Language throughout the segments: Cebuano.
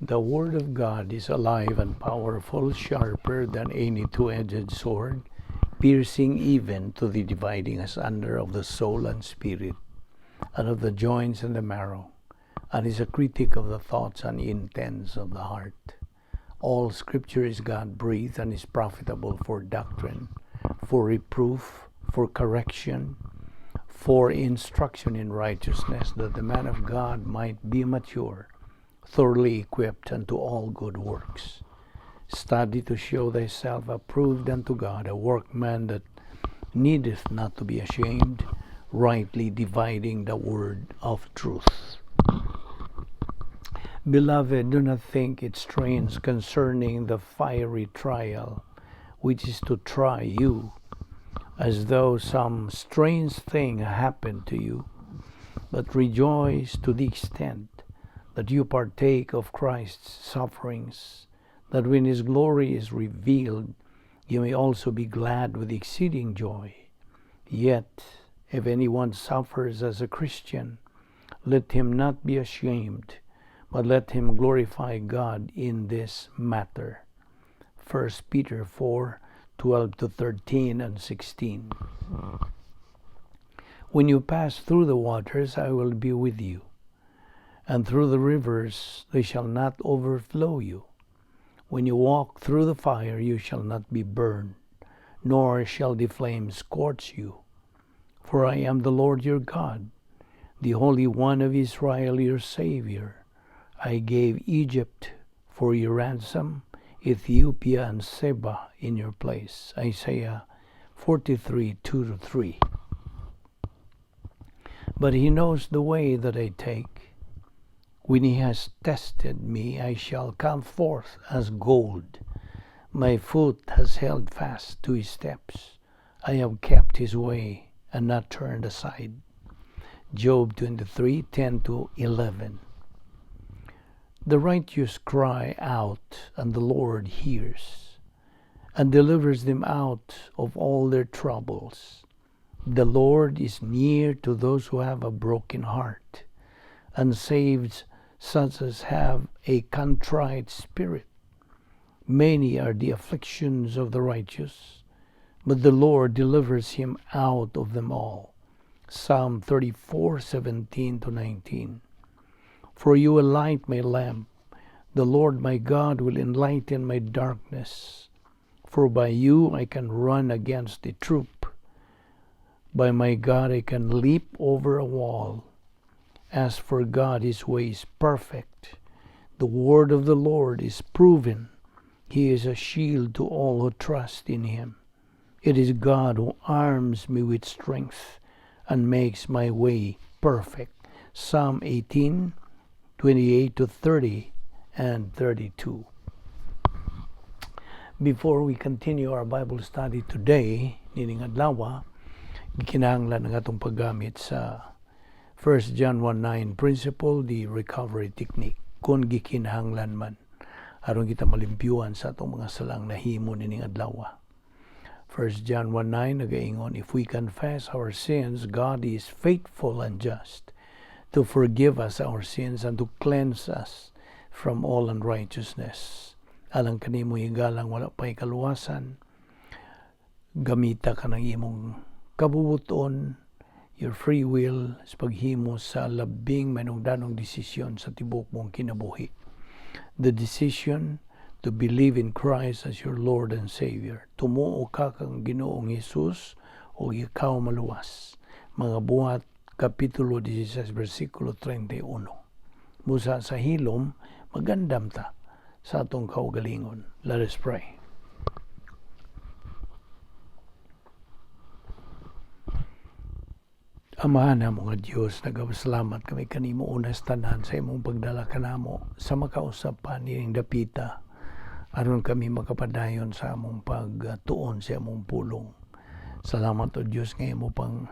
The Word of God is alive and powerful, sharper than any two-edged sword, piercing even to the dividing asunder of the soul and spirit, and of the joints and the marrow, and is a critic of the thoughts and intents of the heart. All Scripture is God-breathed and is profitable for doctrine, for reproof, for correction, for instruction in righteousness, that the man of God might be mature, thoroughly equipped unto all good works. Study to show thyself approved unto God, a workman that needeth not to be ashamed, rightly dividing the word of truth. Beloved, do not think it strange concerning the fiery trial which is to try you, as though some strange thing happened to you, but rejoice to the extent that you partake of Christ's sufferings, that when his glory is revealed, you may also be glad with exceeding joy. Yet, if anyone suffers as a Christian, let him not be ashamed, but let him glorify God in this matter. 1 Peter 4:12 to 13 and 16. When you pass through the waters, I will be with you, and through the rivers, they shall not overflow you. When you walk through the fire, you shall not be burned, nor shall the flames scorch you. For I am the Lord your God, the Holy One of Israel, your Savior. I gave Egypt for your ransom, Ethiopia and Seba in your place. Isaiah 43:2-3. But he knows the way that I take. When he has tested me, I shall come forth as gold. My foot has held fast to his steps. I have kept his way and not turned aside. Job 23:10-11. The righteous cry out, and the Lord hears, and delivers them out of all their troubles. The Lord is near to those who have a broken heart, and saves such as have a contrite spirit. Many are the afflictions of the righteous, but the Lord delivers him out of them all. Psalm 34:17-19. For you will light my lamp. The Lord my God will enlighten my darkness. For by you I can run against the troop. By my God I can leap over a wall. As for God, his way is perfect. The word of the Lord is proven. He is a shield to all who trust in him. It is God who arms me with strength and makes my way perfect. Psalm 18:28-30 and 32. Before we continue our Bible study today, nining adlaw, gikinahanglan ang atong paggamit sa 1 John 1:9 principle, the recovery technique, kung gikinahanglan man, aron kita malimpyuhan sa atong mga salang nahimo nining adlaw. 1 John 1:9 nagaingon, "If we confess our sins, God is faithful and just to forgive us our sins and to cleanse us from all unrighteousness." Alang kanimo higalang wala pa'y kaluwasan, gamita ka ng imong kabubuton, your free will, sa paghimo sa labing manungdanong desisyon sa tibok mong kinabuhi. The decision to believe in Christ as your Lord and Savior. Tumuo ka kang Ginoong Hesus o ikaw maluwas. Mga Buhat Kapitulo 16, versikulo 31. Busa sa hilom, magandam ta sa atong kaugalingon. Let us pray. Amahan namo nga Dios, nagapasalamat kami kanimo unas tanan sa imong pagdala kanamo sa makausap pa nining dapita aron kami makapadayon sa among pagtuon sa among pulong. Salamat o Dios nga imo pang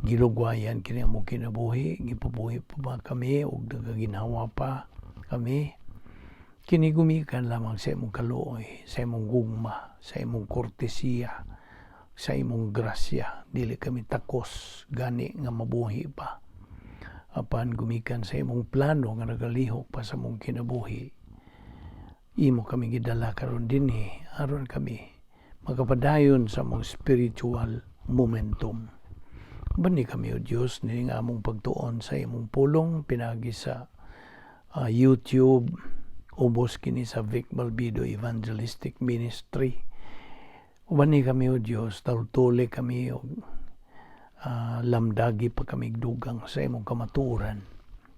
gilugwayan kini among kinabuhi, gipabuhi pa ba kami ug nagaginhawa pa kami. Kini gumikan lamang sa imong kaluoy, sa imong gugma, sa imong kortesiya, sa imong grasya. Dili kami takos gani nga mabuhi pa. Apan gumikan sa imong plano nga nagalihok pa sa among kinabuhi, imo kami gidala karon dinhi aron kami makapadayon sa among spiritual momentum. Ubani kami, O Dios, nining among pagtuon sa imong pulong pinagi sa YouTube, ubos kini sa Vic Balbido Evangelistic Ministry. Ubani kami, O Dios, taltuli kami og lamdagi pa kami dugang sa imong kamatuoran.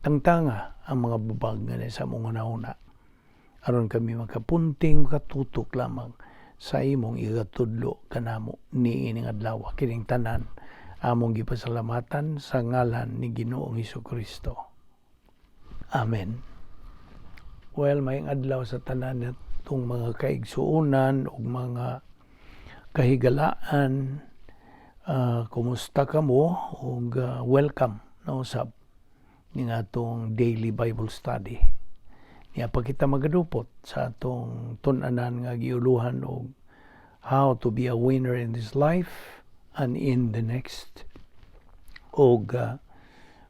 Tangtanga ang mga babag nga sa among hunahuna aron kami makapunting, makatutok lamang sa imong igatudlo kanamo niining adlaw. Kining tanan among gipasalamatan sa ngalan ni Ginoong Kristo. Amen. Well, maayong adlaw sa tanan natong mga kaigsuonan ug mga kahigalaan. Kumusta kamo ug welcome na usab ning atong daily Bible study. Niya pa kita magadupot sa atong tun-anan nga giuluhan og how to be a winner in this life and in the next. Og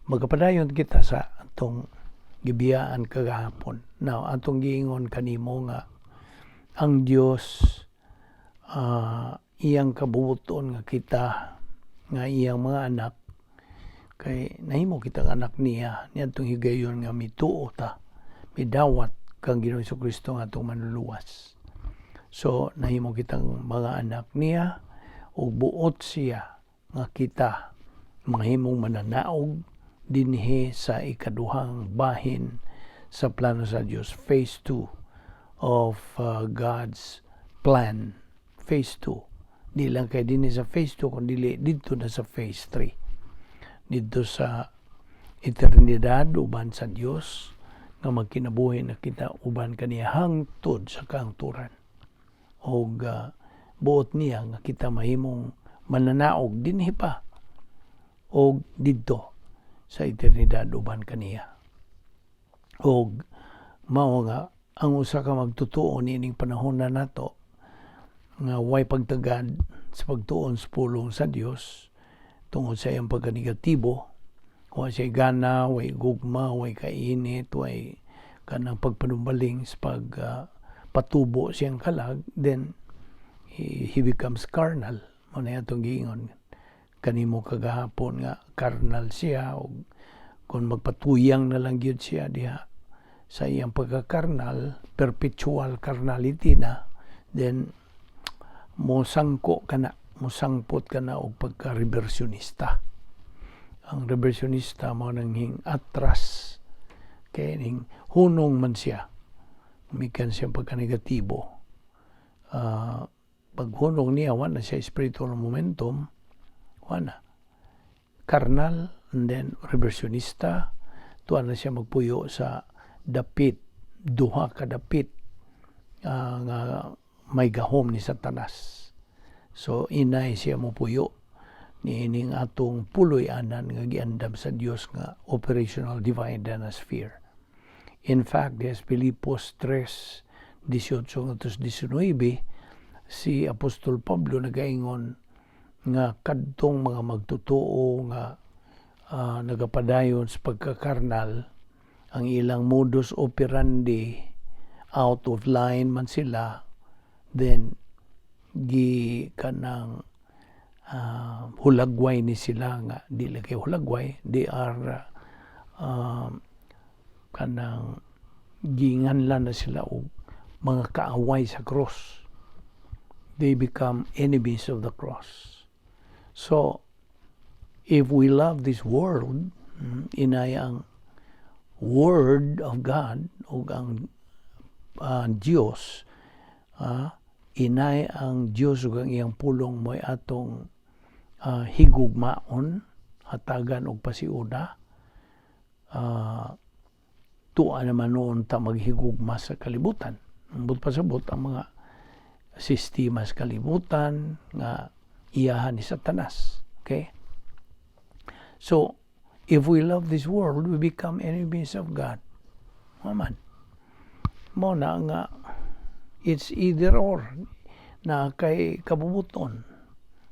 magapadayon kita sa atong gibiyaan kagahapon. Now, atong giingon kanimo nga ang Dios, iyang kabubuton nga kita nga iyang mga anak, kay nahimo kitang anak niya niadtong higayon nga mituo ta, midawat kang Ginoong Kristo nga atong Manluluwas. So nahimo kitang mga anak niya ug buot siya nga kita mahimong mananaog dinhi sa ikaduhang bahin sa plano sa Dios, phase 2 of God's plan, phase 2. Di lang kay dinhi sa phase 2 kun dili didto na sa phase 3, didto sa eternidad uban sa Dios, nga magkinabuhi na kita uban kaniya hangtod sa kahangturan. Og buot niya nga kita mahimong mananaog dinhi pa og didto sa eternidad uban kaniya. Og mao nga ang usa ka magtotoo niining panahon na nato nga way pagtagad sa pagtuon sa pulong sa Dios tungod sa iyang pagkanegatibo, wa siya gana, way gugma, way kainit, way kanang pagpanumbaling sa pag patubo siyang kalag, then he becomes carnal. Mao na atong giingon kanimo kagahapon nga carnal siya, og kung magpatuyang na lang gyud siya diha sa iyang pagkakarnal, perpetual carnality na, then mosangko ka na, mosangpot ka na og pagka-reversionista. Ang reversionista mao nang hing atras kay ning hunong man siya mikan siya pagka-negatibo. Paghunong niya, wa na siya spiritual momentum, wa na carnal, and then reversionista. Tuwa na siya magpuyo sa dapit, duha ka dapit nga may gahom ni Satanas. So inay siya mopuyo niining atong puloy-anan nga giandam sa Dios nga operational divine sphere. In fact, des Filipos 3:18 ngadto 19, si Apostol Pablo nagaingon nga kadtong mga magtotoo nga nagapadayon sa pagkakarnal, ang ilang modus operandi, out of line man sila, then gi kanang hulagway ni sila nga dili kay hulagway, they are kanang ginganlan na sila og mga kaaway sa cross. They become enemies of the cross. So if we love this world, inay ang word of God ug ang Dios, inay ang Dios ug ang iyang pulong mo'y atong higugmaon, hatagan og pasiuda, tuwa naman noon ta maghigugma sa kalibutan. Ambot pasabot ang mga sistema sa kalibutan nga iyahan ni Satanas. Okay? So, if we love this world, we become enemies of God. Maman. Mao na nga it's either or na kay kabubuton.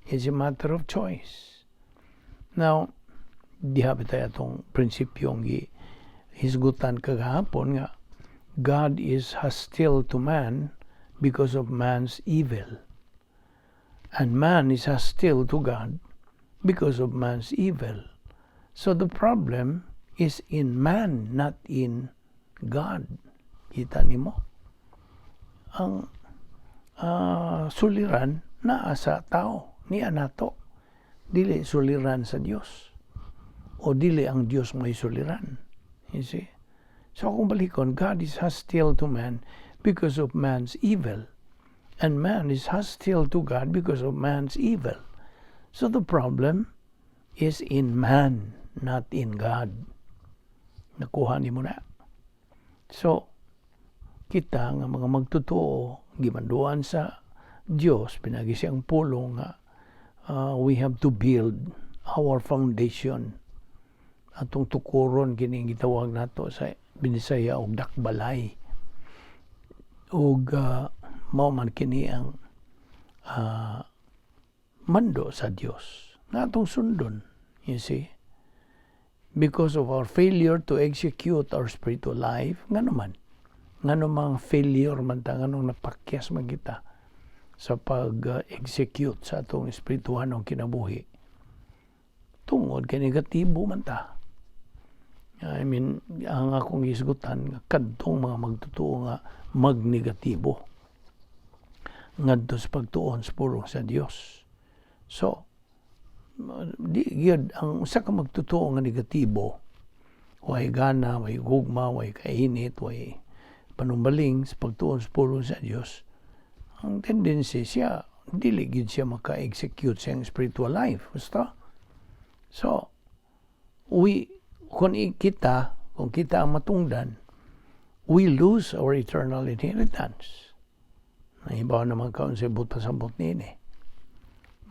It's a matter of choice. Now, Diha bitay atong prinsipyong gi hisgutan kagahapon nga God is hostile to man because of man's evil. And man is hostile to God because of man's evil. So the problem is in man, not in God. Kita nimo? Ang suliran naa sa tao, niya nato. Dili suliran sa Dios. O dili ang Dios may suliran. You see? So kung balikon, God is hostile to man because of man's evil. And man is hostile to God because of man's evil. So the problem is in man, not in God. Nakuha nimo na? So, kita nga mga magtotoo, gimanduan sa Dios, pinaagi sa iyang pulong nga we have to build our foundation. Atong tukuron kining gitawag nato sa Binisaya og dakbalay. Ug mao man kini ang mando sa Dios nga atong sundon, you see? Because of our failure to execute our spiritual life, ngano man? Ngano mga failure man ta, nganong napakyas man kita sa pag-execute sa atong espirituhanong kinabuhi? Tungod kay negatibo man ta. I mean, ang akong hisgutan, kadtong mga magtotoo nga magnegatibo ngadto sa pagtuon sa pulong sa Dios. So, di gyud ang usa ka magtotoo nga negatibo, way gana, way gugma, way kainit, way panumbaling sa pagtuon sa pulong sa Dios. Ang tendency siya, dili gyud siya maka-execute sa iyang spiritual life. Basta. So, we kung kita ang matungdan, we lose our eternal inheritance. Nahibaw naman ka unsay buot pasabot niini.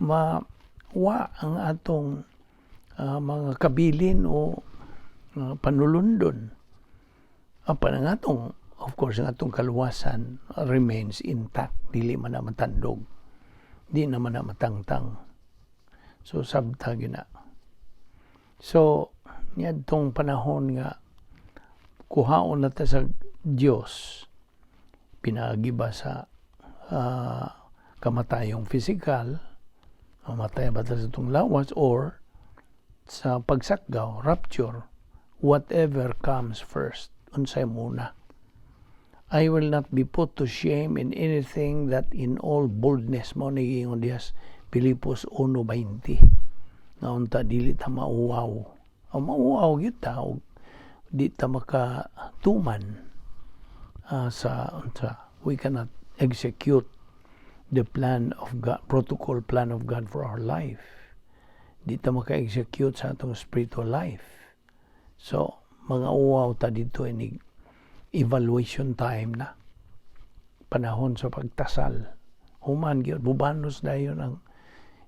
Ma-wa ang atong mga kabilin o panulundon. Apan ang atong, of course, ang atong kaluwasan remains intact. Dili man na matandog. Di naman na matangtang. So, sabta gina. So, niadtong panahon nga kuhaon na ta sa Dios, pinaagi ba sa kamatayong physical, mamatay ba ta sa atong lawas, or sa pagsakgaw, rapture, whatever comes first, unsay muna. I will not be put to shame in anything, that in all boldness, mo ni giingon diha sa Filipos 1:20 nga unta dili ta mauwaw. O mauwaw gyud ta og di ta makatuman sa unsa, we cannot execute the plan of God, protocol plan of God for our life. Di ta maka-execute sa atong spiritual life. So, mga uwaw ta dito inig evaluation time na. Panahon sa pagtasal. Human gyud bubanos dayon ang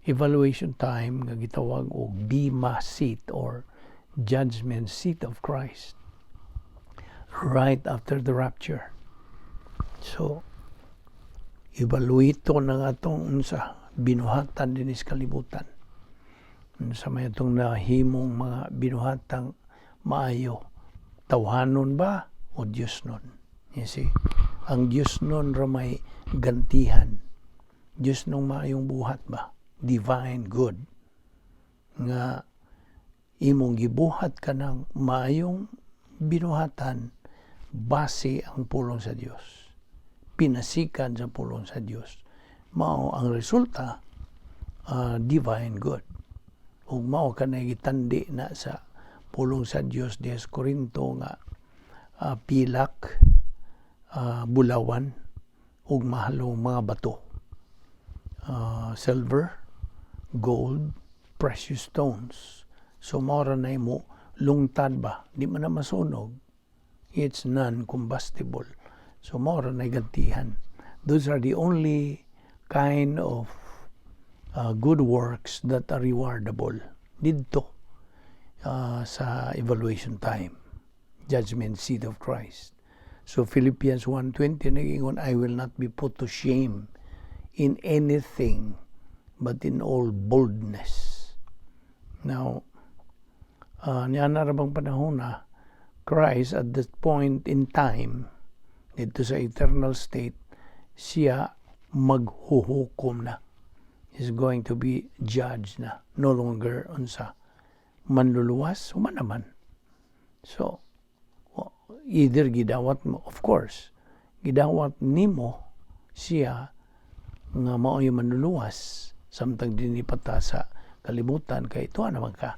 evaluation time nga gitawag og Bema seat or judgment seat of Christ right after the rapture. So, evaluate ng atong unsa binuhatan dinhi sa kalibutan. Unsa may atong nahimong mga binuhatang maayo? Tawhanon ba o Diyos nun? You see? Ang Diyos nun ra may gantihan. Diyos nung maayong buhat ba? Divine good. Nga imong gibuhat ka ng maayong binuhatan base ang pulong sa Dios. Pinasikan sa pulong sa Dios. Mao ang resulta, divine good. Ug mao kanay gitandi na sa pulong sa Dios diha sa Korinto nga pilak, bulawan ug mahalong mga bato. Silver, gold, precious stones. So mao ra na imo lungtad ba, di man na masunog. It's non-combustible. So mao ra na gantihan. Those are the only kind of good works that are rewardable didto sa evaluation time, judgment seat of Christ. So Philippians 1:20 nagingon, "I will not be put to shame in anything, but in all boldness." Now, Niana ra bang panahon na Christ at that point in time dito sa eternal state siya maghuhukom na, is going to be judged na, no longer unsa, manluluwas human naman. So either gidawat mo, of course gidawat nimo siya nga mao'y manluluwas samtang dinhi pa ta sa kalibutan, kay tuwa naman ka,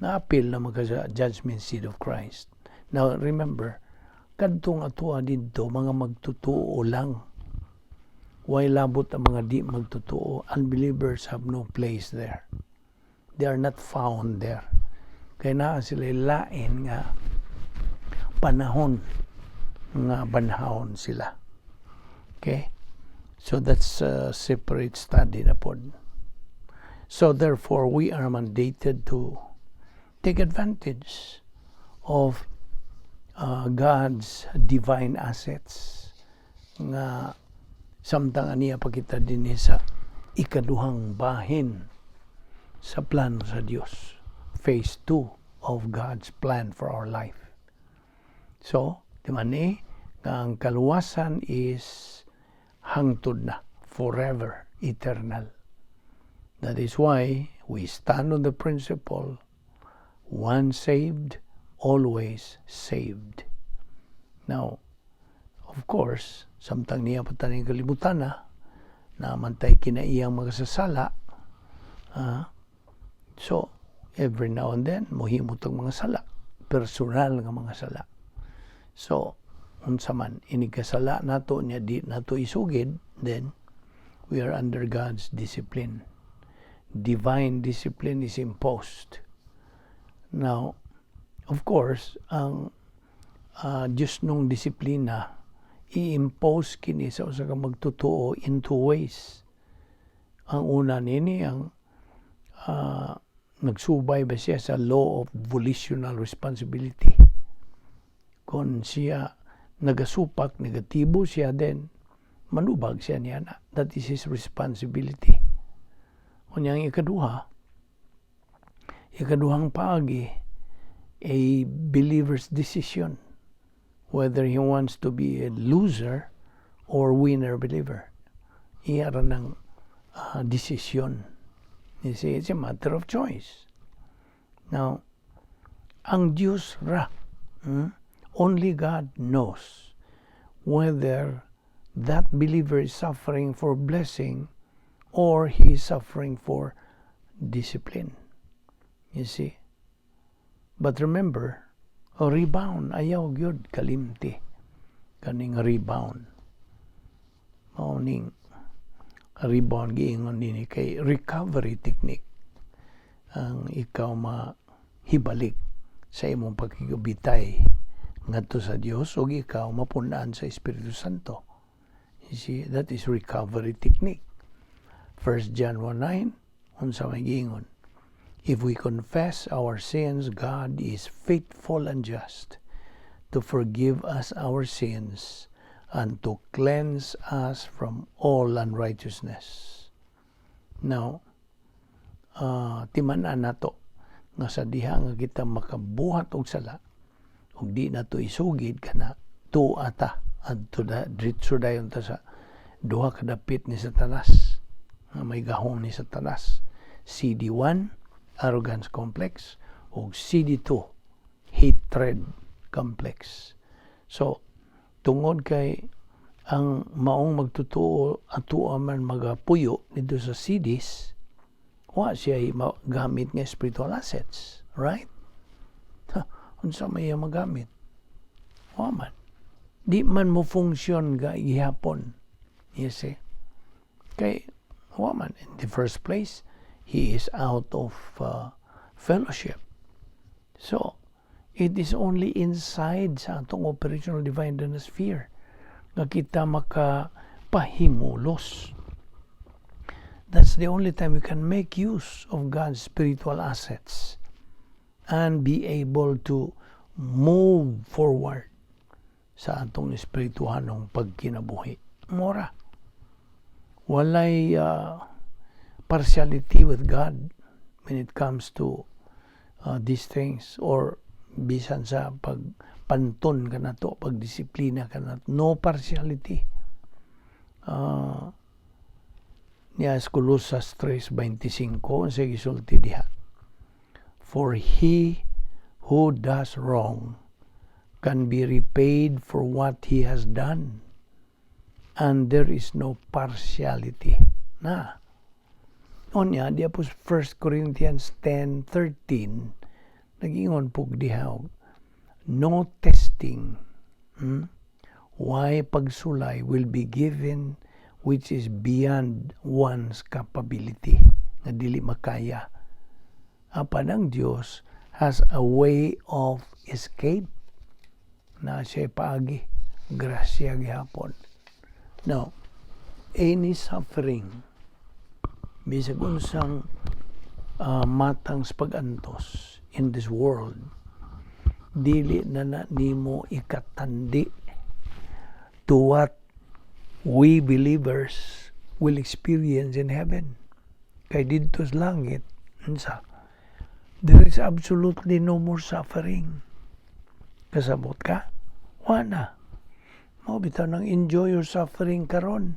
naapil naman ka sa judgment seat of Christ. Now remember, kadtong atoa didto mga magtutuo lang. Way labot ang mga di magtutuo. Unbelievers have no place there. They are not found there kay naa sila lain nga panahon nga banhawon sila. Okay, so that's a separate study na pod. So therefore we are mandated to take advantage of God's divine assets nga samtang aniya pa kita dinhi sa ikaduhang bahin sa plano sa Dios, phase 2 of God's plan for our life. So di man ni nga ang kaluwasan is hangtod na, forever, eternal. That is why we stand on the principle, once saved, always saved. Now, of course, samtang niya pa ta ning kalibutan na, naa man tay kinaiyang makasasala, so every now and then, mohimo tag mga sala, personal nga mga sala. So, unsa man, inig kasala nato niya di nato isugid, then we are under God's discipline. Divine discipline is imposed. Now, of course, ang Diyos nung disiplina i-impose kini sa usa ka magtotoo in two ways. Ang una nini, ang nagsubay ba siya sa law of volitional responsibility. Kung siya nagasupak, negatibo siya, then manubag siya niya na. That is his responsibility. Unya ang ikaduha, ikaduhang paagi, a believer's decision whether he wants to be a loser or winner believer. Iya ra ng desisyon. You see, it's a matter of choice. Now, ang Diyos ra, only God knows whether that believer is suffering for blessing or he is suffering for discipline. You see? But remember, rebound, ayaw gyud kalimti kaning rebound. Mao ning rebound giingon nini kay recovery technique, ang ikaw mahibalik sa imong pakigabitay ngadto sa Dios ug ikaw mapun-an sa Espiritu Santo. You see, that is recovery technique. 1 John 1:9, unsa may giingon? "If we confess our sins, God is faithful and just to forgive us our sins and to cleanse us from all unrighteousness." Now, timan-an nato nga sa diha nga kita makabuhat og sala ug di nato isugid kana, tuwa ta adto da, diretso dayon ta sa duha ka dapit ni Satanas nga may gahom ni Satanas, CD1, arrogance complex, ug CD2, hatred complex. So tungod kay ang maong magtotoo atoa man magapuyo dito sa CDs, wa siya magamit nga spiritual assets, right? Ha, unsa may iya magamit? Wa man, di man mo function ga gihapon, you see, kay wa man. In the first place, he is out of fellowship. So it is only inside sa atong operational divine sphere nga kita makapahimulos. That's the only time we can make use of God's spiritual assets and be able to move forward sa atong espirituhanong pagkinabuhi. Mora. Walay partiality with God when it comes to these things or bisan sa pagpanton ka nato, pagdisiplina ka nato, no partiality. Niya sa Colosas 3:25, sa gisulti diha, "For he who does wrong can be repaid for what he has done, and there is no partiality." Na unya diha po 1 Corinthians 10:13, nagingon pug diha, "No testing," Why pagsulay, "will be given which is beyond one's capability," nga dili makaya. Apan ang Dios has a way of escape na siya paagi, grasya gihapon. Now, any suffering, bisag unsang matang sa pag-antos in this world, dili na na nimo ikatandi to what we believers will experience in heaven. Kay didto sa langit, unsa, there is absolutely no more suffering. Kasabot ka? Wala. Mao bitaw nang enjoy your suffering karon.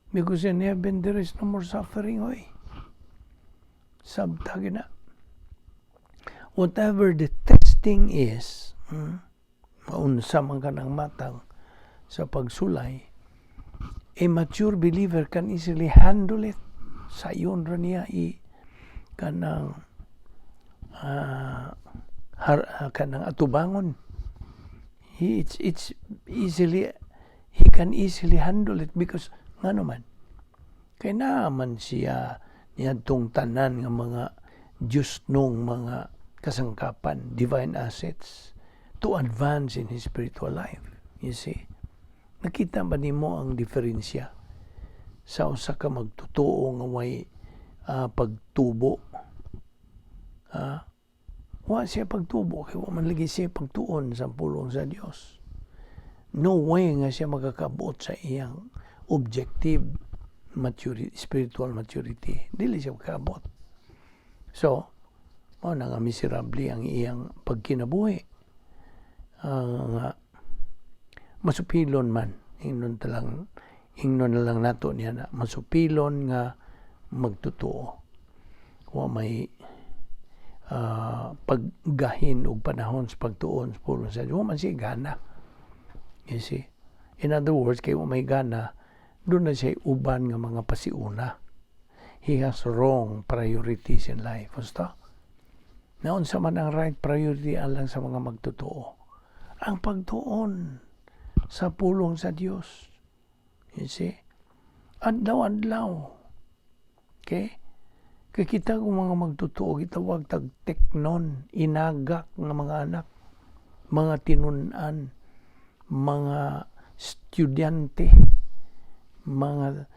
Because in heaven there is no more suffering, oy. Sabta na. Whatever the testing is, maunsa man ka ng matang sa pagsulay, a mature believer can easily handle it. Sayon ra niya i kanang kanang atubangon. He it's easily he can easily handle it because ngano man, kay naa man siya niadtong tanan nga mga Diyos nung mga kasangkapan, divine assets to advance in his spiritual life. You see? Nakita ba nimo ang diferensya sa usa ka magtotoo nga way pagtubo? Wa siya pagtubo kay wa man lagi siya pagtuon sa pulong sa Dios. No way nga siya makakaabot sa iyang objective maturity, spiritual maturity. Dili siya makaabot. So, mao na nga miserable ang iyang pagkinabuhi. Nga masupilon man, ingnon na lang nato niya na masupilon nga magtotoo. Wa may paggahin og panahon sa pagtuon sa pulong sa Dios. Wa man siya gana. You see? In other words, kay wa may gana, duna siya uban nga mga pasiuna. He has wrong priorities in life. Basta? Naunsa man ang right priority alang sa mga magtotoo? Ang pagtuon sa pulong sa Dios. You see? Adlaw-adlaw. Okay? Kay kita kung mga magtotoo, gitawag tag teknon, inagak nga mga anak, mga tinun-an, mga estudyante, mga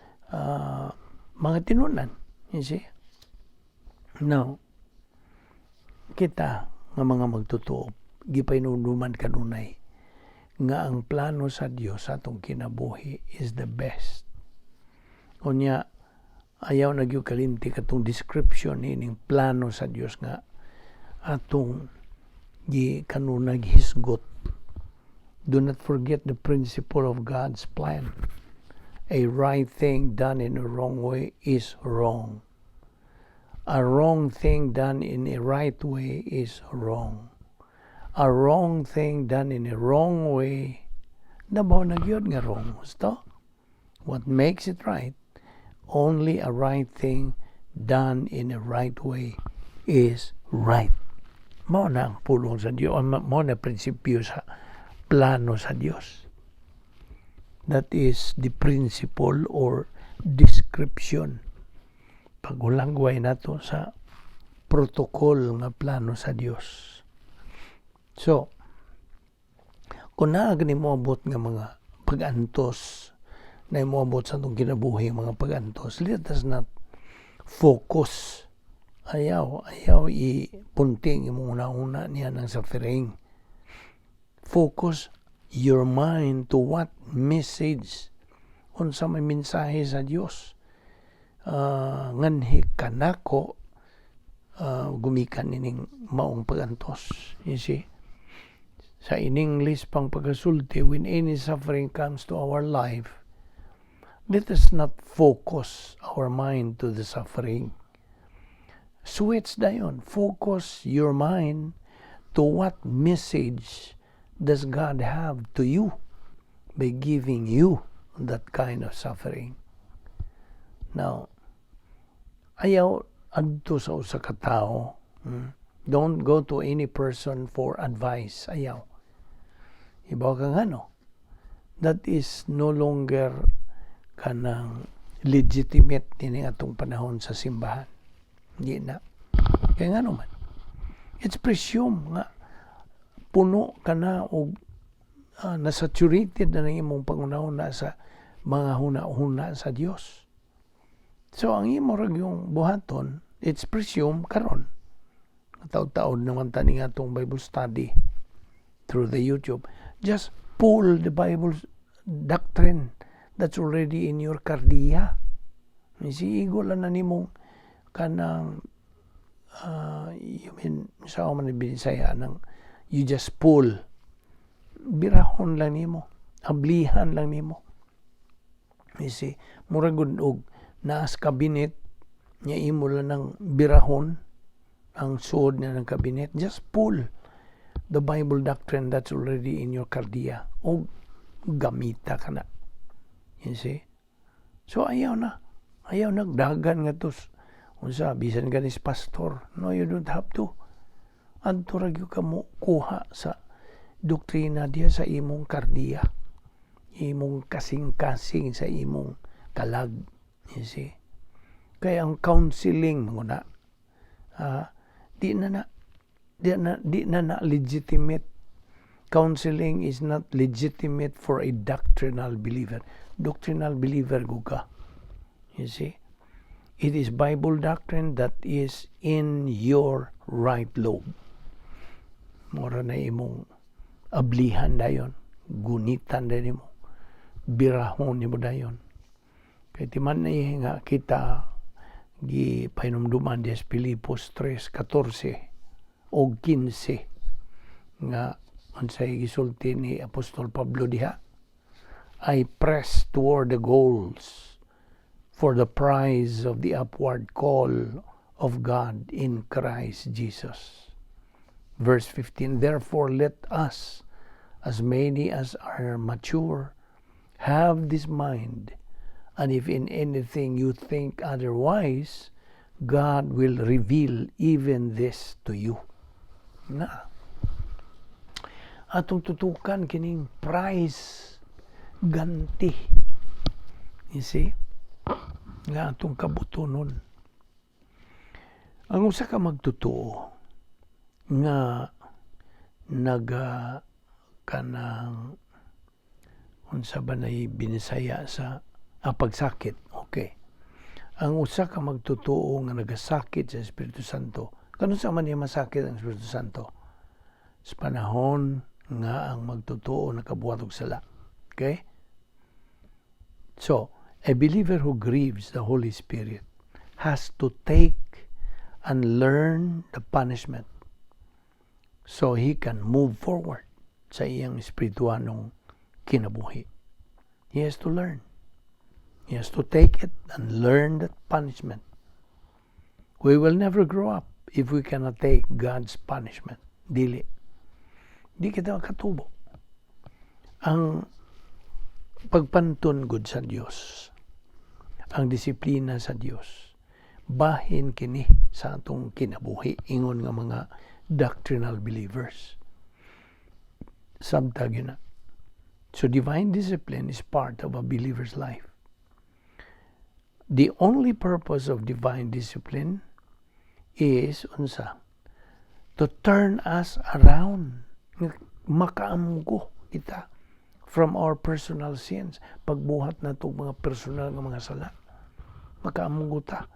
tinun-an. You see? Now, kita nga mga magtotoo, gipahinumduman kanunay nga ang plano sa Dios sa atong kinabuhi is the best. Unya, ayaw na gyud kalimti katong description ining plano sa Dios nga atong gi kanunay hisgot. Do not forget the principle of God's plan. A right thing done in a wrong way is wrong. A wrong thing done in a right way is wrong. A wrong thing done in a wrong way, nabaw na gyud nga wrong. Gusto? What makes it right? Only a right thing done in a right way is right. Mao na ang pulong sa Dios, mao na prinsipyo sa plano sa Dios. That is the principle or description. Paghulagway nato sa protocol nga plano sa Dios. So, kung naa gani moabot nga mga pag-antos, na moabot sa atong kinabuhi mga pag-antos, let us not focus. Ayaw ipunting imong una-una niya ng suffering. Focus your mind to what message, unsa may mensahe sa Dios. Nganhi kanako Gumikan nining maong pagantos. You see? Sa in English pang pagkasulti, when any suffering comes to our life, let us not focus our mind to the suffering. Switch dayon. Focus your mind to what message does God have to you by giving you that kind of suffering. Now, ayaw adto sa usa ka tawo. Don't go to any person for advice. Ayaw. Ibaw ka nga, no? That is no longer kanang legitimate ini atong panahon sa simbahan. Hindi na. Kaya nga naman, it's presumed nga puno ka na og nasaturated na ng imong panghunahuna sa mga huna-huna sa Dios. So ang imo ra yung buhaton, it's presumed karon. Taud-taud naman tani nga atong Bible study through the YouTube. Just pull the Bible doctrine that's already in your kardiya. Si igo lang na nimong kanang you mean sa man Binisaya nang you just pull, birahon lang nimo, ablihan lang nimo. You see, murag gud og naas cabinet nya imo lang ng birahon ang suod niya ng cabinet. Just pull the Bible doctrine that's already in your kardiya o gamita ka na. You see? So ayaw na. Ayaw na dagan nga tos unsa bisan ganis pastor. No, you don't have to. Adto ra gyud ka mo kuha sa doktrina diya sa imong kardiya. Imong kasing-kasing sa imong kalag. You see? Kaya ang counseling mo na, di na na legitimate. Counseling is not legitimate for a doctrinal believer. Doctrinal believer gud ka. You see? It is Bible doctrine that is in your right lobe. Mora na imong ablihan dayon, gunitan dayon nimo, birahon nimo dayon. Kay timan na nga kita gi pahinumduman diya sa Filipos 3:14 og 15 nga unsay gisulti ni Apostol Pablo diha? "I press toward the goals for the prize of the upward call of God in Christ Jesus." Verse 15, "Therefore let us, as many as are mature, have this mind, and if in anything you think otherwise, God will reveal even this to you." Na. Atong tutukan kining prize, ganti. You see? Nga atong kabutonon. Ang usa ka magtotoo nga naga kanang unsa ba nay Binisaya sa pagsakit, okay, ang usa ka magtotoo nga nagasakit sa Espiritu Santo, kanus-a man niya masakit ang Espiritu Santo? Sa panahon nga ang magtotoo nakabuhat og sala, okay? So a believer who grieves the Holy Spirit has to take and learn the punishment so he can move forward sa iyang espirituanong kinabuhi. He has to learn. He has to take it and learn that punishment. We will never grow up if we cannot take God's punishment. Dili. Di kita makatubo. Ang pagpanton gud sa Dios, ang disiplina sa Dios, bahin kini sa atong kinabuhi ingon nga mga doctrinal believers. Sabta gyud na. So divine discipline is part of a believer's life. The only purpose of divine discipline is unsa? To turn us around. Nga makaamgo kita from our personal sins. Pagbuhat na itong mga personal nga mga sala. Makaamgo ta.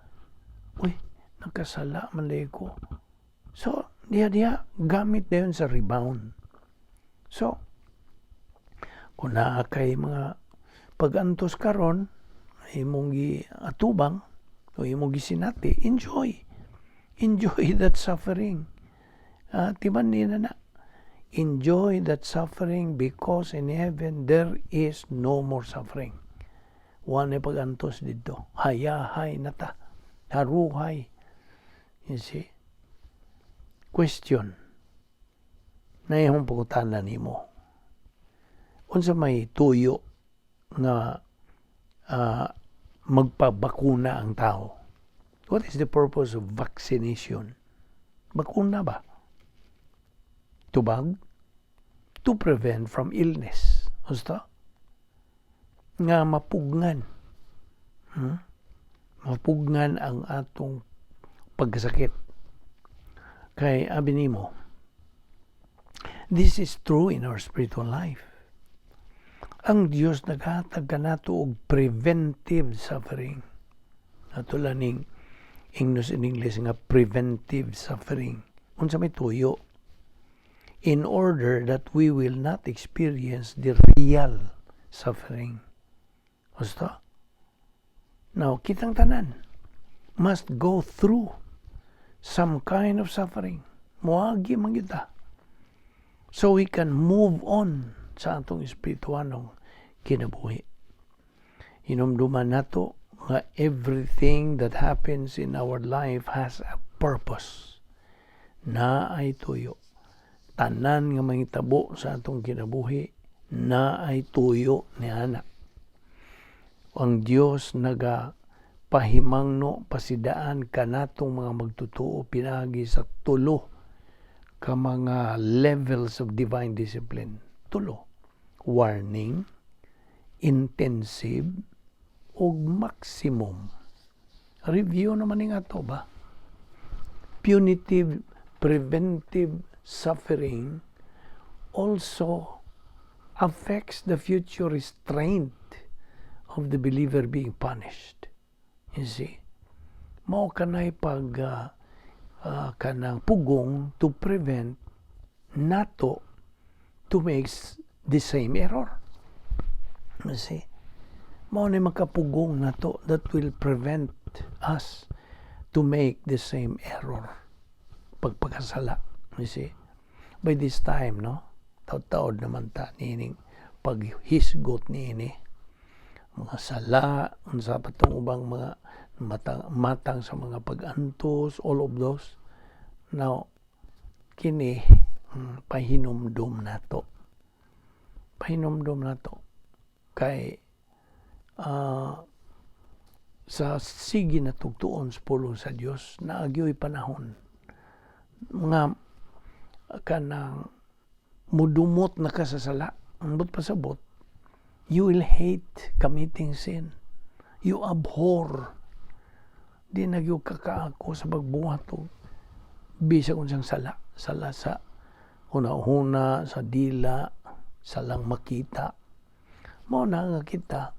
Uy, nakasala man diay ko. So, diha diha, gamit na yun sa rebound. So, kung naa kay mga pag-antos karon, imong giatubang o imong gisinati, enjoy. Enjoy that suffering. Timan nina na. Enjoy that suffering because in heaven there is no more suffering. Wa na pag-antos didto. Hayahay na ta. Haruhay. You see? Question. Na imong pangutana nimo. Unsa may tuyo nga magpabakuna ang tao? What is the purpose of vaccination? Bakuna ba? Tubag? To prevent from illness. Gusto? Nga mapugngan. Mapugngan ang atong pagkasakit. Kay abi nimo, this is true in our spiritual life. Ang Dios naghatag kanato og preventive suffering. Ato ning English in English nga preventive suffering. Unsa may tuyo? In order that we will not experience the real suffering. Gusto? Now, kitang tanan must go through some kind of suffering. Moagi man kita. So we can move on sa atong espirituanong kinabuhi. Hinumduman nato nga everything that happens in our life has a purpose. Naay tuyo. Tanan nga mahitabo sa atong kinabuhi naay tuyo niana. Ang Dios naga pahimangno, pasidaan kanatong mga magtutuo pinaagi sa tulo ka mga levels of divine discipline. Tulo. Warning, intensive, ug maximum. Review naman ni ato ba? Punitive, preventive suffering also affects the future restraint of the believer being punished. You see? Mao kanay pag kanang pugong to prevent nato to make the same error. You see? Mao ni makapugong nato that will prevent us to make the same error pagpakasala. You see? By this time, no? Taod-taod naman ta niining paghisgot niini mga sala, unsa pa tong ubang mga matang, matang sa mga pag-antos, all of those. Now, kini pahinumdum nato. Pahinumdum nato kay sa sige na tugtuon sa pulong sa Dios, naa gyoy panahon nga kanang mudumot na ka sa sala. Ang buot pasabot, you will hate committing sin. You abhor. Di na gyud ka kaako sa pagbuhat og bisag unsang sala, sala sa huna-huna, sa dila, salang makita. Mao na nga kita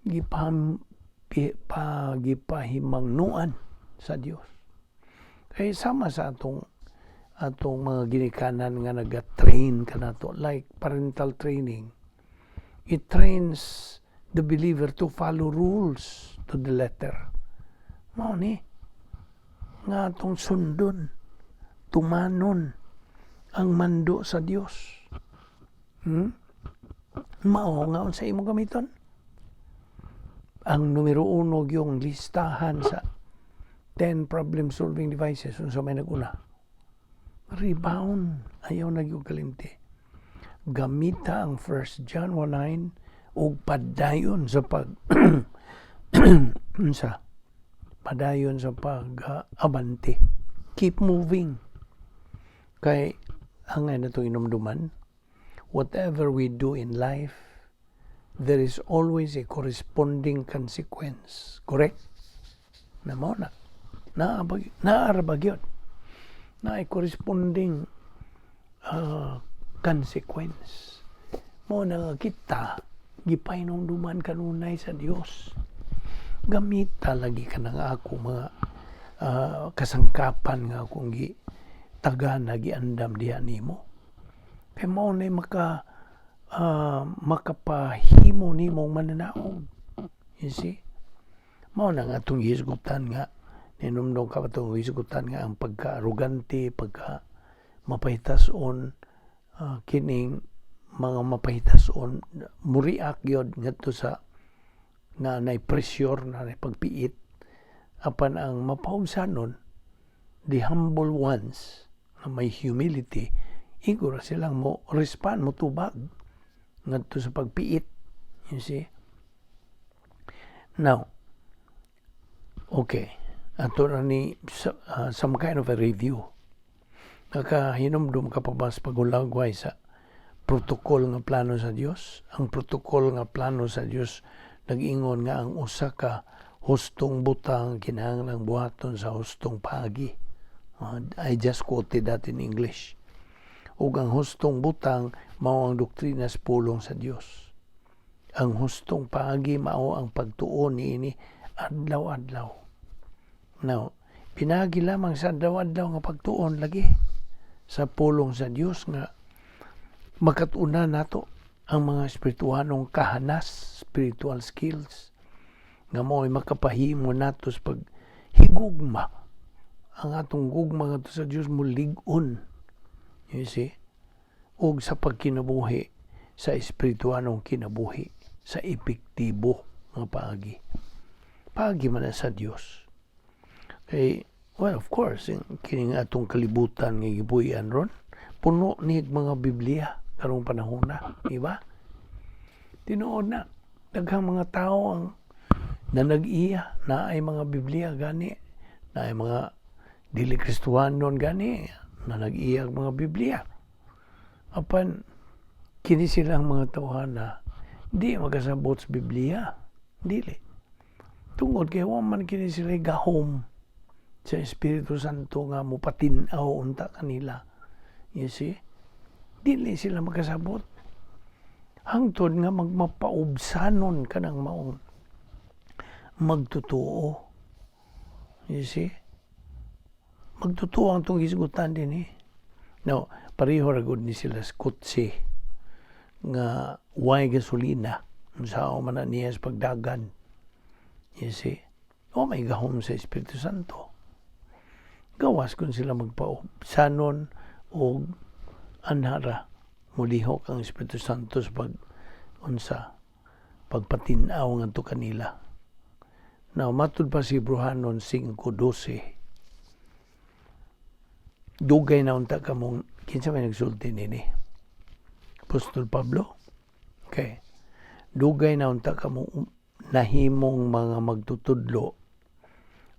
gipaham pi, pa, gipahimangnuan sa Dios. Kay sama sa atong mga ginikanan nga naga-train kanato, like parental training, it trains the believer to follow rules to the letter. Mao ni nga atong sundon, tumanon ang mando sa Dios. Mao nga unsa imong gamiton? Ang numero uno yung listahan sa 10 problem solving devices, unsa may naguna? Rebound. Ayaw na gyud kalimti. Gamita ang 1 John 1:9 ug padayon sa pag unsa? Padayon sa pag abante. Keep moving. Kay ang na itong inumduman, whatever we do in life, there is always a corresponding consequence. Correct? Na mao na. Naa ra ba gyud. Na ay corresponding consequence. Mao na nga kita, gipahinumduman kanunay sa Dios. Gamita lagi ka ng ako mga kasangkapan nga akong gi tagana, giandam diha nimo. Kay mao na makapahimo nimong mananaog. You see? Mao na nga atong gihisgutan nga Ninumdum ka ba itong isugutan nga ang pagka-arrogante, pagka mapahitason, kining mga mapahitason muriak gyud ngadto sa na nay pressure na nay pagpiit, apan ang mapaubsanon, the humble ones na may humility, igo ra silang mo respond, mo tubag ngadto sa pagpiit, you see. Now, okay, ato na ni some kind of a review. Nakahinumdum ka pa ba sa paghulagway sa protocol nga plano sa Dios? Ang protocol nga plano sa Dios nag-ingon nga ang usa ka hustong butang kinahanglang buhaton sa hustong paagi. I just quoted that in English. Ug ang hustong butang mao ang doktrina sa pulong sa Dios. Ang hustong paagi mao ang pagtuon niini adlaw-adlaw. Now, pinagi lamang sa adlaw-adlaw nga pagtuon lagi sa pulong sa Dios nga makatuna nato ang mga espirituhanong kahanas, spiritual skills, nga mao'y makapahimo nato sa paghigugma. Ang atong gugma ngadto sa Dios mulig-on. You see? Ug sa pagkinabuhi, sa espirituhanong kinabuhi, sa epektibo nga paagi. Paagi man na sa Dios. Kay, well, of course, kining atong kalibutan nga gibuhian ron, puno ni mga Biblia karong panahon na, di ba? Tinuod na, daghang mga tao ang na nag-iya na ay mga Biblia gani, na ay mga dili Kristohanon gani na nag-iya ang mga Biblia. Apan kini silang mga tawhana di makasabot sa Biblia, dili. Tungod kay wa man kini sila gahom sa Espiritu Santo nga mopatin-aw unta kanila. You see? Dili sila makasabot. Hangtod nga magmapaubsanon kanang maong magtutuo. You see? Magtutuo ang tong gisgutan din eh. Now, pareho ra gud ni sila sa kotse nga way gasolina. Unsaon man na niya sa pagdagan? You see? O may gahom sa Espiritu Santo. Gawas kung sila magpaubsanon o anhara mulihok ang Espiritu Santo sa pag unsa pagpatin-aw ngadto kanila. Now, matud pa si Hebreohanon 5:12. Dugay na unta kamong, kinsa may nagsulti nini? Apostol Pablo? Okay. Dugay na unta kamong nahimong mga magtutudlo.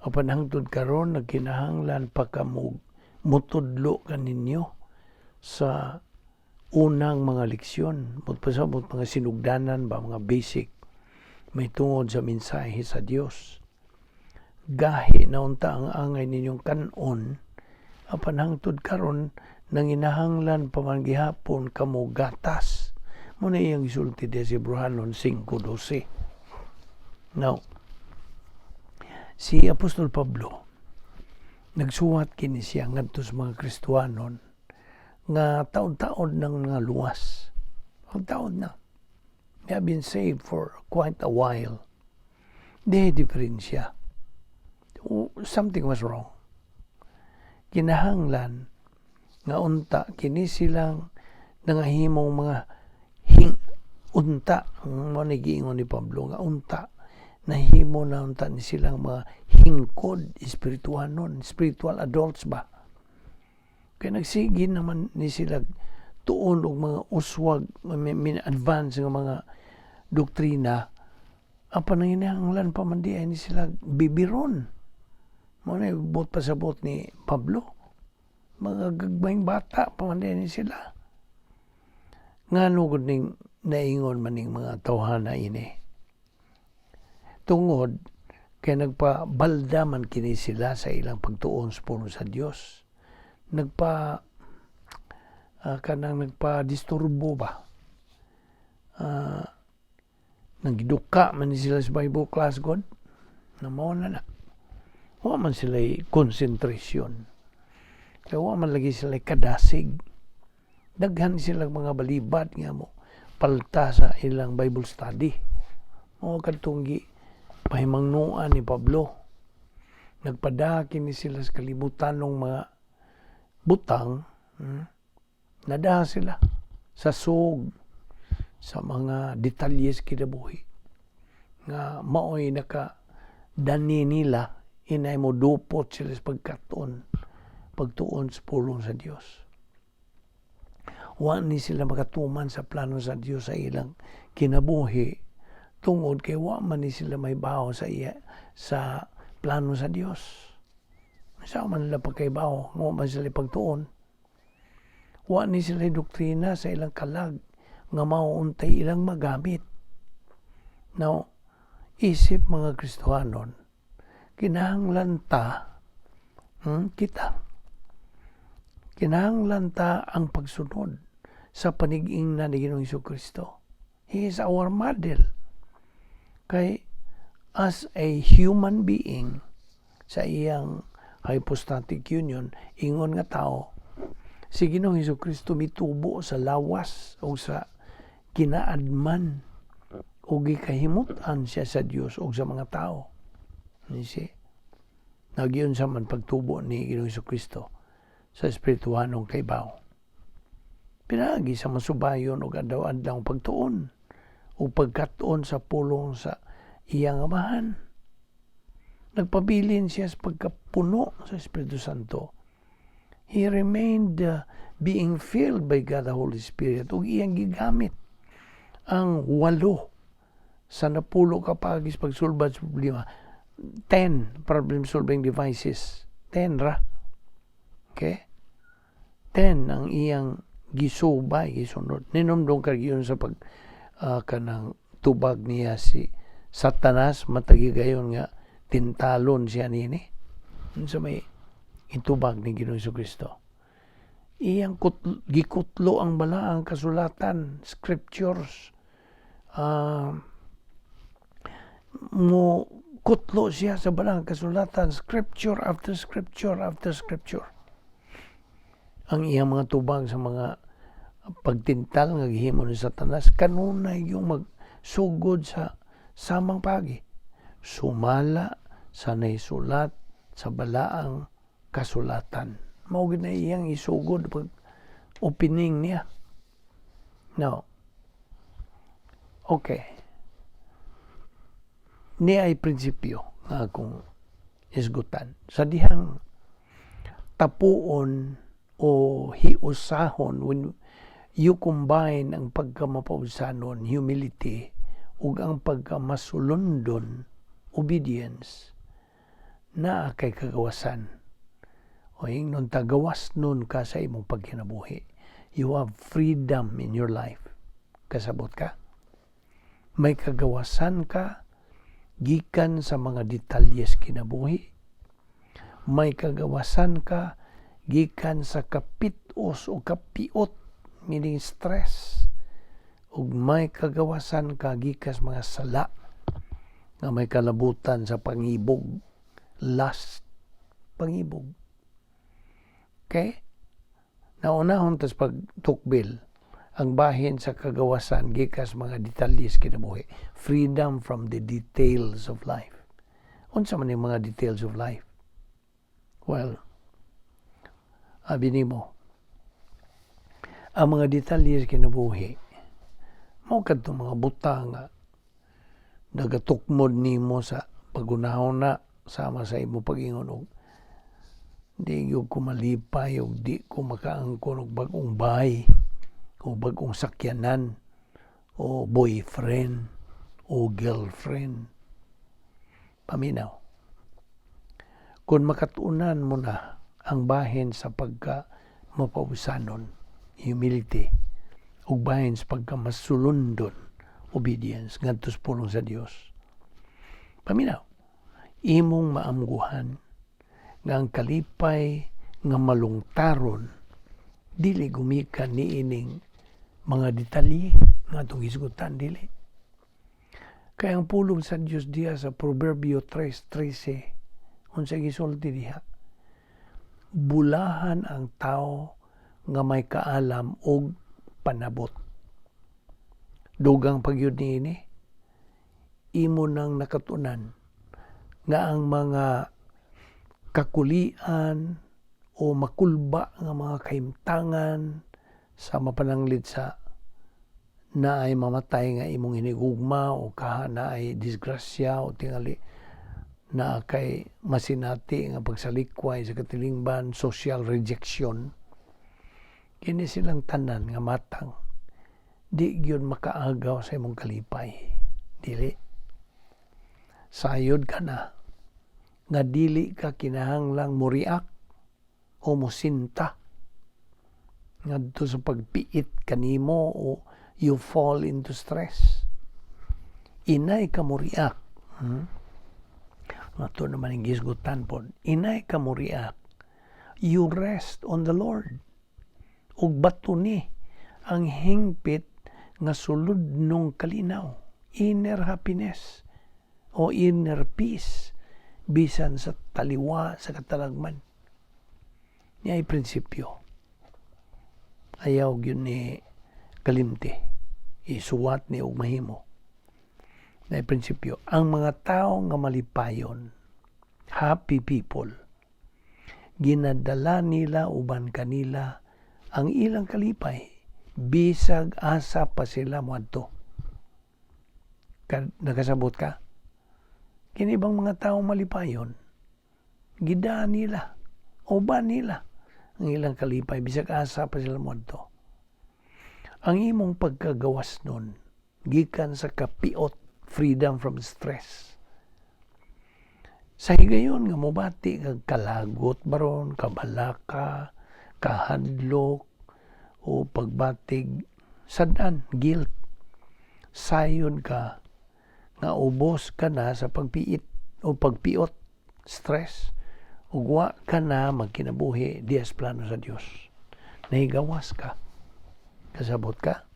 Apan hangtod karon nagkinahanglan pa kamo mutudlo kaninyo sa unang mga leksyon, pasabot mga sinugdanan ba, mga basic may tungod sa mensahe sa Dios. Gahi na unta ang angay ninyong kanon, apan hangtod karon nanginahanglan pa man gihapon kamo gatas. Mo na iyang gisulti di si Hebreohanon 5:12. Now, si Apostol Pablo nagsuwat kini siya ngadto sa mga Kristohanon nga taon-taon nang nga luwas. Taon-taon na. They have been saved for quite a while. Di diferensya. Something was wrong. Kinahanglan nga unta kini silang nangahimong mga hing unta mo ni giingon ni Pablo nga unta nahimo na unta ni silang mga hingkod espirituhanon, spiritual adults ba, kay nagsige naman ni sila tuon og mga uswag min advance nga mga doktrina, apan nanginahanglan pa man di ay ni sila bibiron. Mo na buot pasabot ni Pablo, mga gagmayng bata pa man di ni sila. Ngano gud ning naingon man ning mga tawhana ini? Tungod kay nagpabalda man kini sila sa ilang pagtuon sa pulong sa Dios, nagpa kanang nagpa-disturbo ba, nagduka man ni sila sa Bible class god na mao na na wa man sila concentration kay wa man lagi sila kadasig. Daghan sila mga balibad nga mo palta sa ilang Bible study. Mao kadtong gi pahimangnoan ni Pablo. Nagpadaha kini sila sa kalibutan ng mga butang, Nadaha sila sa sug, sa mga detalye sa kinabuhi nga maoy naka dani nila inay mo dupot sila sa pagkatuon, pagtuon sa pulong sa Dios. Wa ni sila makatuman sa plano sa Dios sa ilang kinabuhi tungod kay wa man ni sila mahibaw sa iya, sa plano sa Dios. Sa man nila pagkaibaw, wa man sila pagtuon. Wa ni sila doktrina sa ilang kalag nga mauuntay ilang magamit. Now, isip mga Kristohanon, kinahanglan ta kita. Kinahanglan ta ang pagsunod sa panigingna ni Ginoong Kristo. He is our model. Kay as a human being sa iyang hypostatic union, ingon nga tao, si Ginoong Kristo mitubo sa lawas o sa kinaadman o gikahimut-an siya sa Dios o sa mga tao. You see? Nagyun sa man pagtubo ni Ginoong Kristo sa espirituhanong kaibaw. Pinaagi sa masubayon og adlaw-adlaw pagtuon o pagkatuon sa pulong sa iyang Amahan. Nagpabilin siya sa pagkapuno sa Espiritu Santo. He remained being filled by God the Holy Spirit ug iyang gigamit ang 8 sa 10 ka paagi sa pagsulbad sa problema. 10 problem solving devices. 10 ra. Okay? 10 ang iyang gisubay, gisunod. Ninumdong ka yun sa pag kanang tubag niya si Satanas, matagigayon nga tintalon siya nini. Sa may itubag ni Ginoong Kristo. Iyang gikutlo ang balaang kasulatan, scriptures. Mo kutlo siya sa balaang kasulatan, scripture after scripture after scripture. Ang iyang mga tubag sa mga pagtintal nga gihimo ni Satanas kanunay yung magsugod sa samang pagi. Sumala sa naisulat sa balaang kasulatan. Mao gid na iyang isugod pag opening niya. Now, okay. Ni ay prinsipyo nga akong isgutan. Sa dihang tapuon o hiusahon, when you combine ang pagkamapaubsanon, humility, ug ang pagkamasulundon, obedience, naa kay kagawasan. O ingnon tagawas nun ka sa imong pagkinabuhi. You have freedom in your life. Kasabot ka? May kagawasan ka gikan sa mga detalyes kinabuhi. May kagawasan ka gikan sa kapitos o kapiot, meaning stress. Ug may kagawasan ka gikan sa mga sala nga may kalabutan sa pangibog, lust, pangibog. Okay? Naunahon tas pagtukbil ang bahin sa kagawasan gikas mga detalyes kinabuhi. Freedom from the details of life. Unsa man yung mga details of life? Well, abi nimo, ang mga detalye sa kinabuhi, mao kadtong mga butang nga nagatukmod nimo sa pagunahon na sama sa imo pag-ingon og di gyud ko malipay og di ko makaangkon og bag-ong bahay o bag-ong sakyanan o boyfriend o girlfriend. Paminaw. Kung makatuunan mo na ang bahin sa pagka mapausanon, humility, ug bahin sa pagka masulundon, obedience, ngadto sa pulong sa Dios. Paminaw, imong maamguhan nga ang kalipay nga malungtaron dili gumikan niining mga detalye nga atong hisgutan, dili. Kaya ang pulong sa Dios diha sa Proverbio 3:13, unsa gisulti diha? Bulahan ang tao nga may kaalam og panabot. Dugang pagyud niini, imo nang nakatunan nga ang mga Kakulian o makulba nga mga kahimtangan sa mapananglit sa naay mamatay nga imong hinigugma o kaha naay disgrasya o tingali naa kay masinati nga pagsalikway sa katilingban, social rejection. Kini silang tanan nga matang di gyud makaagaw sa imong kalipay. Dili. Sayod ka na nga dili ka kinahanglang mo-react o mosinta ngadto sa pagpiit kanimo o you fall into stress. Inay ka mo react. Ato naman ang gisgutan pod. Inay ka mo react. You rest on the Lord. Ug bato ni ang hingpit nga suludnong kalinaw, inner happiness o inner peace bisan sa taliwa sa katalagman. Niya ay prinsipyo. Ayaw gyud ni kalimti. Isuwat ni og mahimo. Na prinsipyo, ang mga tao nga malipayon, happy people, ginadala nila uban kanila ang ilang kalipay bisag asa pa sila moadto. Nakasabot ka? Kini bang mga tao malipayon, gidala nila, uban nila ang ilang kalipay bisag asa pa sila moadto. Ang imong pagkagawas nun, gikan sa kapiot, freedom from stress. Sa higayon nga mobati kag kalagot baron, kabalaka, kahadlok, o pagbatig sad-an, guilt. Sayon ka nga ubos ka na sa pagpiit o pagpiot, stress, ug wa ka na magkinabuhi dias plano sa Dios. Nahigawas ka. Kasabot ka?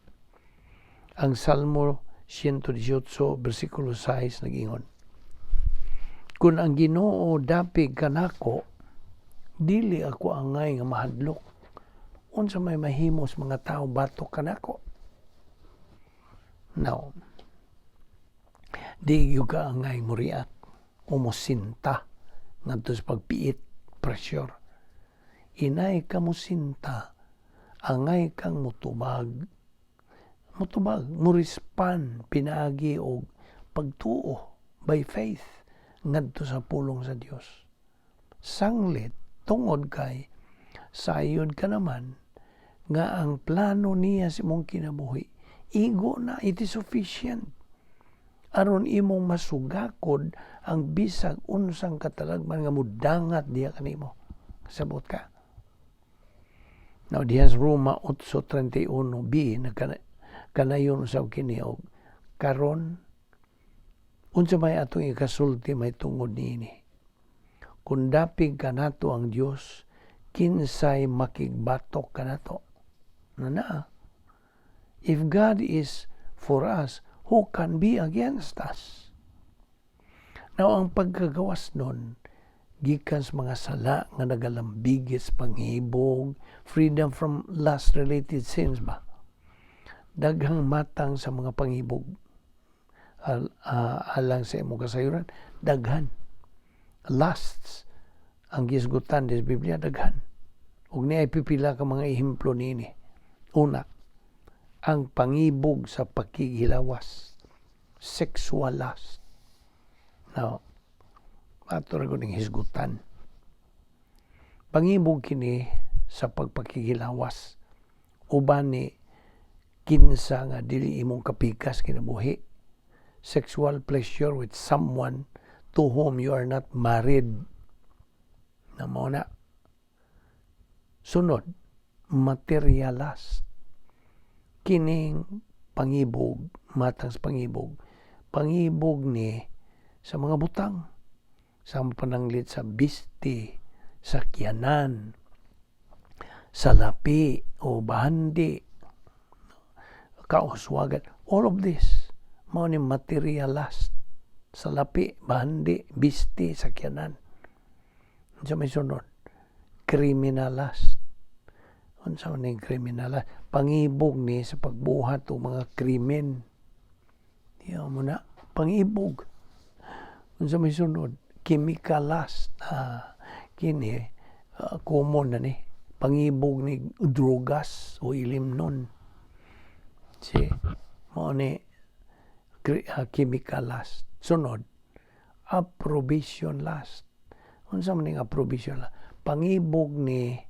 Ang Salmo 118 versikulo 6 nag-ingon, "Kung ang Ginoo dapig kanako, dili ako angay nga mahadlok. Unsa may mahimo sa mga tao batok kanako?" Now, di gyud ka angay mo react o mosinta ngadto sa pagpiit, pressure. Inay ka mosinta, angay kang mutubag. Mutubag, mo respond pinaagi og pagtuo, by faith ngadto sa pulong sa Dios. Sanglit tungod kay sayon ka naman nga ang plano niya sa imong kinabuhi igo na, it is sufficient aron imong masugakod ang bisag unsang katalagman nga mudangat diha kanimo. Sabot ka? Now, diha sa Roma 8:31b, nagkanayon usab kini og karon, unsa may atong ikasulti may tungod niini? Kung dapig kanato ang Dios, kinsay makigbatok kanato? Na na. If God is for us, who can be against us? Now, ang pagkagawas nun, gikan sa mga sala nga nagalambigit sa panghibog, freedom from lust-related sins ba? Daghang matang sa mga panghibog. Alang sa imong kasayuran, daghan. Lusts, ang gisgutan sa Biblia, daghan. Ug niay pipila ka mga ehemplo niini. Una, ang pangibog sa pakighilawas, sexual lust. Now, ato ra ning hisgutan. Pangibog kini sa pagpakigilawas uban ni kinsa nga dili imong kapikas kinabuhi. Sexual pleasure with someone to whom you are not married. Na mao na. Sunod, material lust. Kining pangibog, matang sa pangibog, pangibog ni sa mga butang, sa pananglit sa bisti, sakyanan, sa lapi o bahandi, kauswagan, all of this, mao ni material lust, sa lapi, bahandi, bisti, sakyanan. Unsa may sunod? Criminal lust. Unsa man ning criminal lust? Pangibog ni sa pagbuhat og mga krimen. Diya mo na, pangibog. Unsa may sunod? Chemical lust. Ah, Kini common na ni pangibog ni drogas o ilimnon. Si mao ni chemical lust. Sunod, approbation lust. Unsa man ning approbation lust? Pangibog ni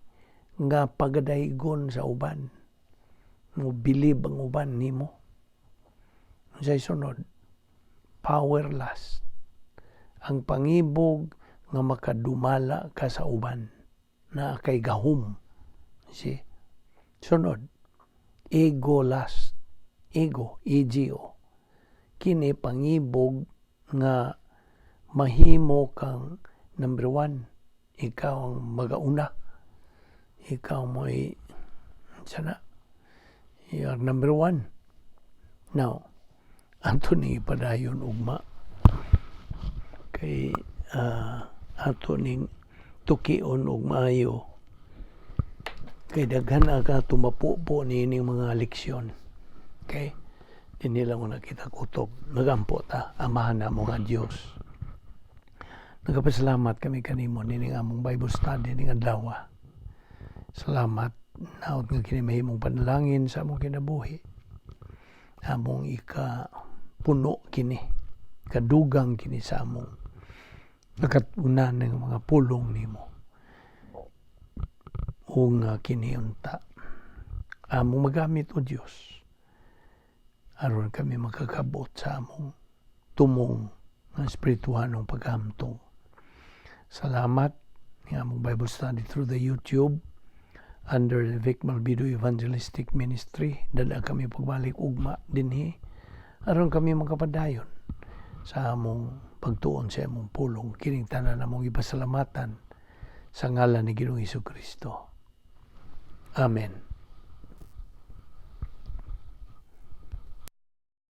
nga pagadaygon sa uban. Mo bilib ang uban nimo. Unsay sunod? Power lust. Ang pangibog nga makadumala ka sa uban na kay gahom. See? Sunod, ego lust. Ego, ego. Kini pangibog nga mahimo kang number one. Ikaw ang magauna. Ikaw mo'y sana. You are number one. Now, ato ni ipadayon ugma kay ato ning tukion og maayo kay daghan na ka tumapupo niining mga leksyon. Okay? Dinhi lang muna kita kutob. Magampo ta, Amahan namo nga Dios. Nagapasalamat kami kanimo nining among Bible study ning adlaw. Salamat, naot nga kini mahimong panalangin sa among kinabuhi. Among ika puno kini, kadugang kini sa among nakatunan ng mga pulong nimo. O nga kini unta among magamit, O Dios, aron kami makakabot sa among tumong nga espirituhanong paghamtong. Salamat nga among Bible study through the YouTube under the Vic Malvido Evangelistic Ministry. Dala kami pagbalik ugma dinhi aron kami makapadayon sa among pagtuon sa among pulong. Kining tanan among ipasalamatan sa ngalan ni Ginoong Kristo. Amen.